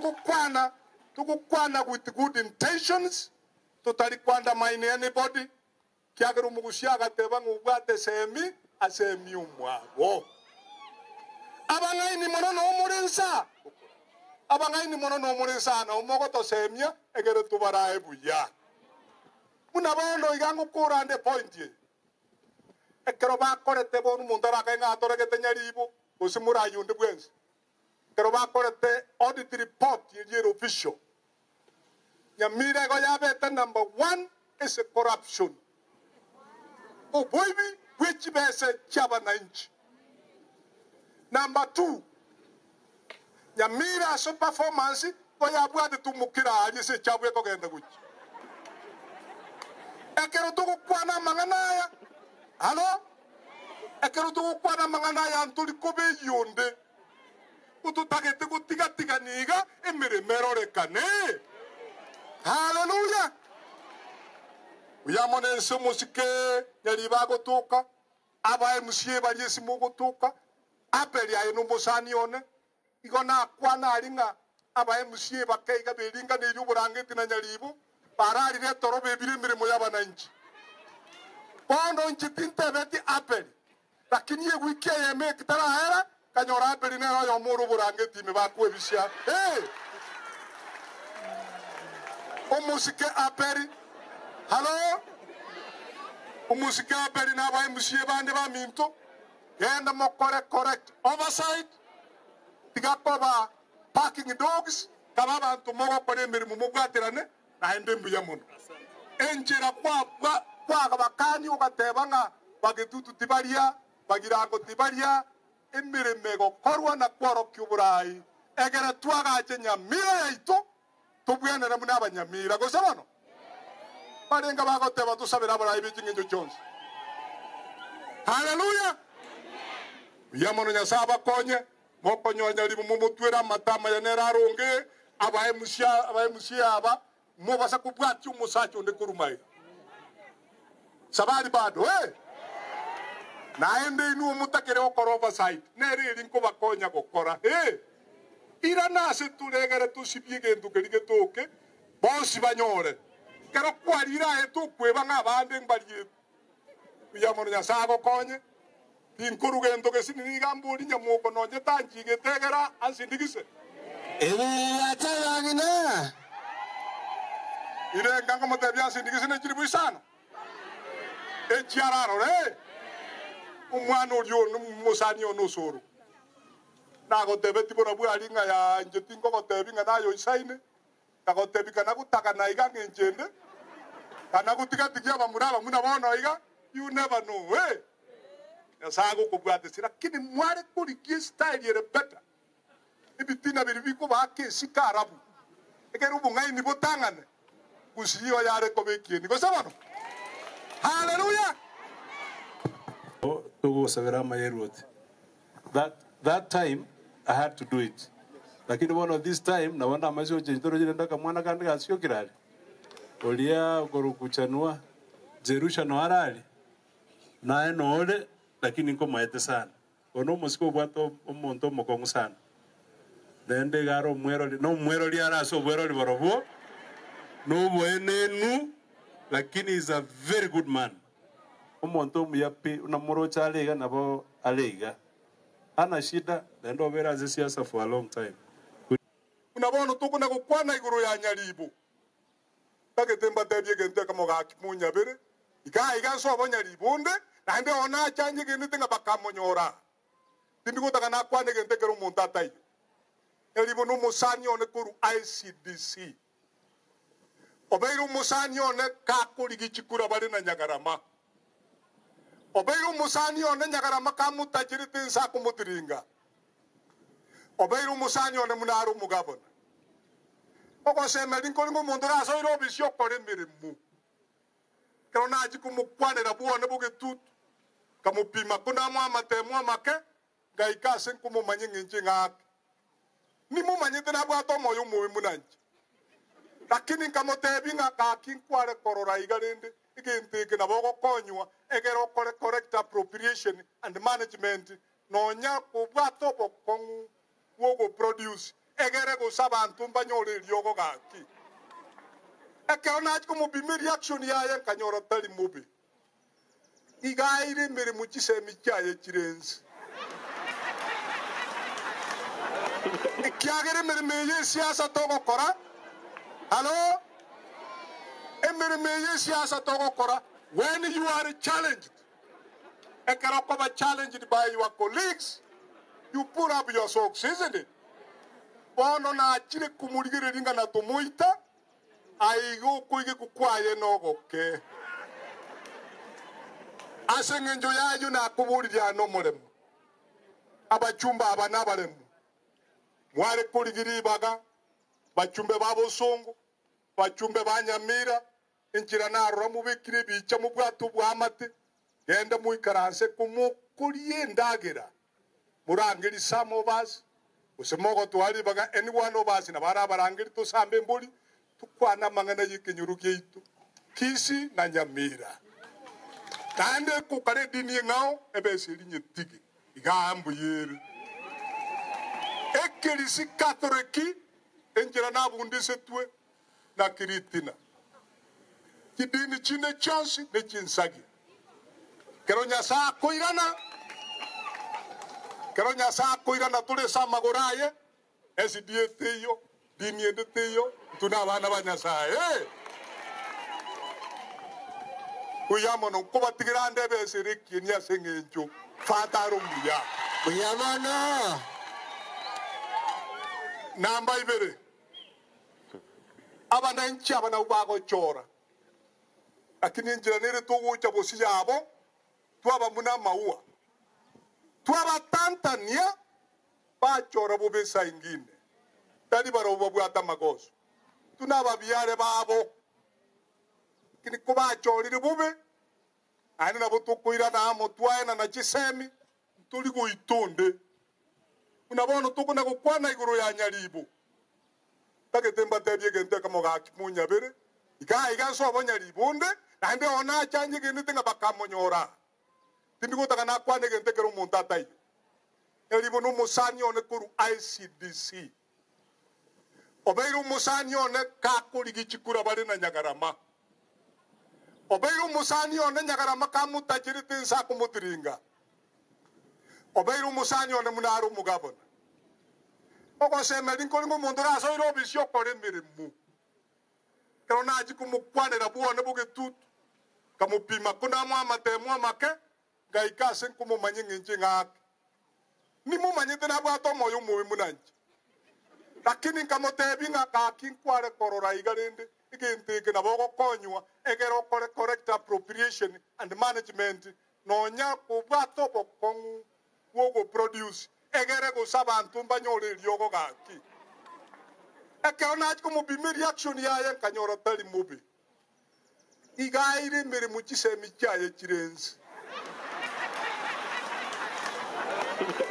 togokwana, togokwana with good intentions, totari ko undermine anybody, Ekiagera omogusia agateba ng'a obwate esemi ase emiomwabo. Abang'aini mono nomore nsa, abang'aini mono nomore nsa nao mogotosemia egere tobarae buya. Buna bono iga ngokora ande epointi eye. Ekero bakorete bono omonto arakae ng'a atoregete nyaribo gose morayi onde bwensi. Ekero bakorete audit report eria ere official, Nyamira igo yabete number one ase corruption, oboibi bwe chibese chiabananchi. Number two, Nyamira ase performance igo yabwatete omokera aria ase echabu ekogenda gochia. Ekero togokwana amang'ana aya, halo, ekero togokwana amang'ana aya ntori koba eyonde. Gototagete gotiga-tigania iga emeremo erorekane. Haleluya! Buya mono ense omosike nyariba agotoka, abae musie baria esimo ogotoka, Abeli aye nomosani one. Igo nakwana aria ng'a abae musie bake iga beringaneirie oborangeti na nyaribo, bararire etoro bebire emeremo y'abananchi. Bono inche tintebeti Abeli, Lakini ewiki eyemo ekitaraera, nkanyora Abeli nere oyomo ore oborangeti ime bakwebisia. Ee! Omosike Abeli. Halo? Omosike Abeli na abaemusie bande baminto, genda mokore correct oversight, tiga koba parking dogs, kaba abanto mogokora emeremo mobwaterane, Naende mbuya mono enchera kwabakania ogateba ng'a bagetutu tibaria, bagirango tibaria, emeremo egokorwa na kworokia oborai, egere twagache nyamira yaito tobwenere buna abanyamira. Gose bono? Barenge bagoteba tosabere abarai be ching'encho chionsi. Haleluya! Mbuya mono Nyasae abakonye. Mokonyonya ribu momotwere amato amaya nere aronge abaemusia abaemusia aba mobasa kobwatia omosacha onde korwa magega. Sabari bado eh! Naende inwe omotakere gokora oversight nere eri nkobakonya gokora eh! Irana ase tore egere tosibie egento keria getoke bonsi banyore. Ekero kwarire aye tokweba ng'a abande mbariete. Buya mono Nyasae agokonye. Tinkoru gento gesini niga mbori nyamoko nonye tanchigete egera ansindigise. Ebiririato bia ng'ina. Irenga nkomotebia ansindigise ne chilifu isano echi ararore omwana oria one omosani one osoro. Nagotebeti borabwo aria ng'a yaa inche tinkogotebi ng'a naye oisaine, nkagotebi kana gotagana iga ng'encho ende, kana gotiga-tigia abamura abamuna bono iga, you never know eh. Nyasae agokobwatesia, lakini mware korigia estyle ere better, ebitina biria bikobaaka esiko arabu, ekero obong'aini botang'ane, gusii igo yare koba ekieni, gose bono? Haleluya! Togosabera amayeruoti that that time I had to do it lakini bono this time nabo ndamache gochenchia toroche rende akamwana kande gasiokire aria oria okorokwa Jerusha noyo arari Naye nore, lakini nkomoete sana. Oyo nomosike obwate omonto omokong'u sana. Naende iga are omwerori, na omwerori are ase obwerori borobwo, noboenenu, lakini is a very good man. Omonto omuya pi, buna moroche are iga nabo are iga. Hana shida, naende obeire ase siasa for a long time. Buna bono tokona gokwana igoro ya nyaribo. Ntagete mbatebie egento ekemo gaki monyabere, iga aiga nse obonyaribo onde, naende oo nache anyegenete ng'a bakamonyora. Tindi gotaka nakwane egento ekero omonto ataiyo. Nyaribo nomosani one korwa ICDC. Obeire omosani one gakorigia chikura bare na Nyagarama. Obeire omosani one Nyagarama kamotacherete nse akomotiringa. Obeire omosani one buna are omogabana. Ogosemeria nkori ng'a omonto orasoire obisi okore emeremo. Ekero nachia komokwanera bwone bogetutu, nkamopima ko namoa amatemo amake, ngaika ase nkomomanya eng'encho eng'ake. Nimomanyete nabwate omoyo omobe buna inche. Lakini nkamotebia ng'a gaki nkware korora iga rende egento eke nabo ogokonywa egere okore correct appropriation and management nonya kobwate obokong'u bw'ogoproduce. egere gose abanto mbanyore eriogo gaki. Ekero nachia komopima ereaction yaye nkanyora tari mobe. Iga aire emeremo chisemi chiaye chire ense. Ekiagera emeremo eye y'esiasa togokora, halo, emeremo eye y'esiasa togokora, when you are challenged, ekero okoba challenged by your colleagues, you pull up your socks, isn't it? Bono nachire komorigereria ng'a natomoita, Aiga okoigekwa kwaye nogoke. Ase engencho y'ayio nakoboririe aa nomoremo, abachumba aba nabaremu, mware korigia ribaga, bachumbe ba bosongo, bachumbe ba Nyamira, enchera narora mobekire ebicha mobwate oboamate, genda moikaranse komokoria endagera, Morangerie some of us, gose mogotwara ribaga any one of us nabo arabarangerie tosambe embori, tokwane amang'ana y'ekenyoro giaito, Kisii na Nyamira. Naende ekokara edini eng'ao ebesa eria nyetige, igaa mbuya ere. Ekerisi Katholiki, enchera nabundisetwe na kiritina. Chidini chinde chionsi nechinsagia. Kero Nyasae akoirana, kero Nyasae akoirana tore ase amagoro aye, SDA teiyo, dini ende teiyo, intwe nabana ba Nyasae. Buya mono nkobatigera ande ebesa ere ekieni ase eng'encho Father are omuya. Buya mono. Namba ibere. Abananchi aba nabwo bagochora, lakini enchera nere togocha bosio yabo, twaba buna amaua, twabatantania, bachora bobe esa ingine, tari barabwo babwate amagoso, intwe nababiare babo, lakini kobachorire bobe, naende nabo tokoirana amo twaenana chisemi, ntori goita onde. Buna bono tokona gokwana igoro ya nyaribo. Ntagete mbatebie egento ekemo gaki monyabere, iga aiga nse obonyaribo onde, naende oo nache anyegenete ng'a bakamonyora. Tindi gotaka nakwane egento ekero omonto ataiyo. Nyaribo nomosani one korwa ICDC. Obeire omosani one gakorigia chikura bare na Nyagarama. Obeire omosani one Nyagarama kamotacherete inse akomotiringa. Obeire omosani one buna are omogabana. Ogosemeria nkore ng'a omonto orasoire obisi okore emeremo. Ekero nachia komokwanera bwone bogetutu, nkamopima ko namoa amatemo amake, ngaika ase nkomomanya eng'encho eng'ake. Nimomanyete nabwate omoyo omobe buna inche. Lakini nkamotebia ng'a gaki nkware korora iga rende egento eke nabo ogokonywa egere okore correct appropriation and management Nonya kobwate obokong'u bw'ogoproduce egere gose abanto mbanyore eriogo gaki. Ekero nachia komopima ereaction yaye nkanyora tari mobe. Iga aire emeremo chisemi chiaye chire ense.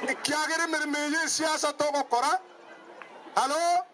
Ekiagera emeremo eye y'esiasa togokora, halo?